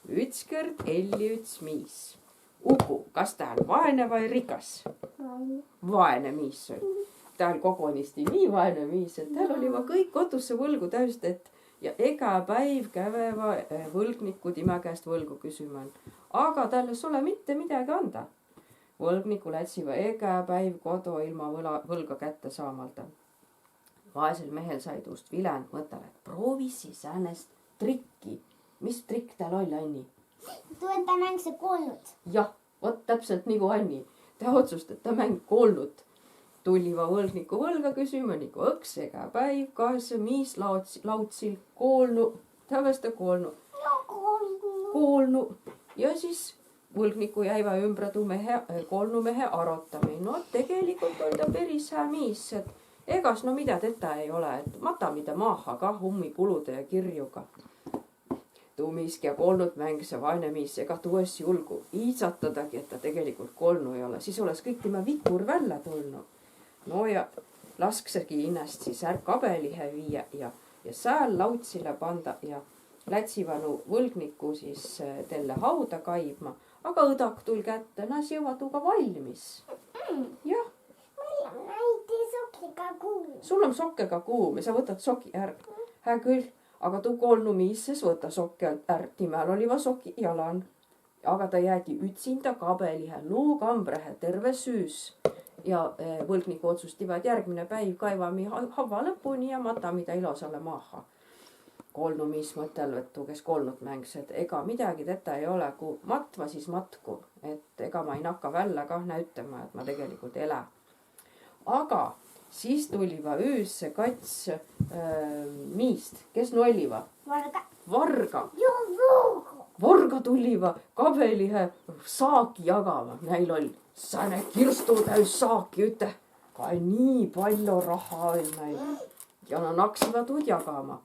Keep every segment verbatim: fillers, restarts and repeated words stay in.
Ütskõrd elli üts miis. Uku, kas tääl vaene vai rikas? Vaene miis oll'. Tääl kogonisti nii vaene miis, et tääl olliva kõik kotusse võlgu täüs, et ja egä päiv käveva, eh, võlgniku timä käest võlgu küsümän. Aga talle es ole mitte midägi anda. Võlgniku lätsiva egä päiv kodo ilma võla-, võlga kätte saamalda. Vaesel mehel sai tuust vilän, mõttel, et proovissi säänest trikki. Mis trikk tääl oll', Anni? Tuu, et ta mängse kolnut. Jah, vot täpselt nigu Anni. Tä otsust', et ta mäng kolnut. Tulliva võlgniku võlga küsümä, nigu õks egä päiv, kaese miis lauts-, lautsil kolnu, tävveste kolnu. No, kolnu. Kolnu. Ja sis Võlgniku jäivä ümbre tuu mehe, eh, kolnu mehe arotami. No, tegeligult oll' ta peris hää miis, et egas no midä tetä ei ole, et matame ta maaha kah ummi kuludõ ja kirjuga. Tuu miis, kiä kolnut mängse, vaene miis, ega tuu es julgu iisatadagi, et ta tegeligult kolnu ei ole. Sis olõs kõik timä vigur vällä tulnu. No ja lasksegi hinnäst sis är kabelihe viiä ja, ja sääl lautsile panda ja lätsiva nu võlgniku sis, eh, telle hauda kaibma, aga õdak tull' kätte, na es jõua tuuga valmis. Mm. Jah. Mul om väike soki ka kuum. Sul om sokke ka kuum ja sa võtat soki är. Mm. Hää küll, aga tuu kolnu miis es võta sokke är, timäl oliva soki jalan. Aga ta jäeti ütsindä kabelihe, luu kambrahe terve süüs. Ja, eh, võlgniku otsustiva, et järgmine päiv kaivami ha-, havva lõpuni ja matami ta ilosale maaha. Kolnu miis mõttel, et tuu, kes kolnut mängse, et ega midägi tetä ei ole, ku matva, sis matku. Et ega ma ei nakka vällä kah näütämä, et ma tegeligult elä. Aga sis tulliva üüsse kats, äh, miist. Kes nu olliva? Varga. Varga. Joo, varga. Varga tulliva kabelihe saaki jagama. Näil oll' sääne kirstu täüs saaki üte. Kai, nii pallo raha oll' näil. Ja na naksiva tuud jagama.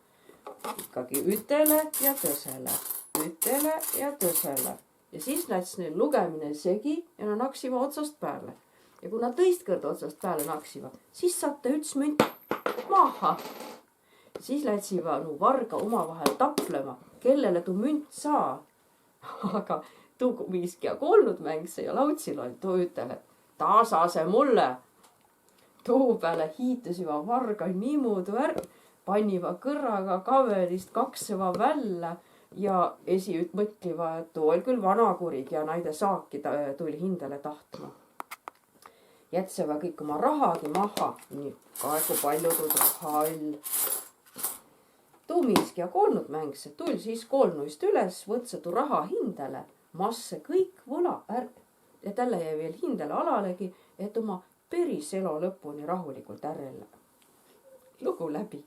Ikkagi ütele ja tõsele. Ütele ja tõsele. Ja sis läts neil lugemine segi ja na naksiva otsast pääle. Ja ku na tõist kõrda otsast pääle naksiva, sis satte üts münt maaha. Sis lätsiva nu varga umavahel taplema, kellele tuu münt saa. Aga tuu miis, kiä kolnut mängse ja lautsil oll', tuu ütel, et taa saase mulle. Tuu pääle hiitasiva varga niimuudu är, panniva kõrraga kavelist kakseva vällä ja esi üt-, mõtliva, et tuu oll' küll vana kuri, kiä naide saaki ta-, tull' hindäle tahtma. Jätseva kõik uma rahagi maha, nii, kae, ku pallo tuud raha oll'. Tuu miis, kiä kolnut mängse, tull' sis kolnuist üles, võtsõ tuu raha hindäle, masse kõik vula är ja tälle jäi viil hindäle alalegi, et uma peris elo lõpuni rahuligult är ellä. Lugu läbi.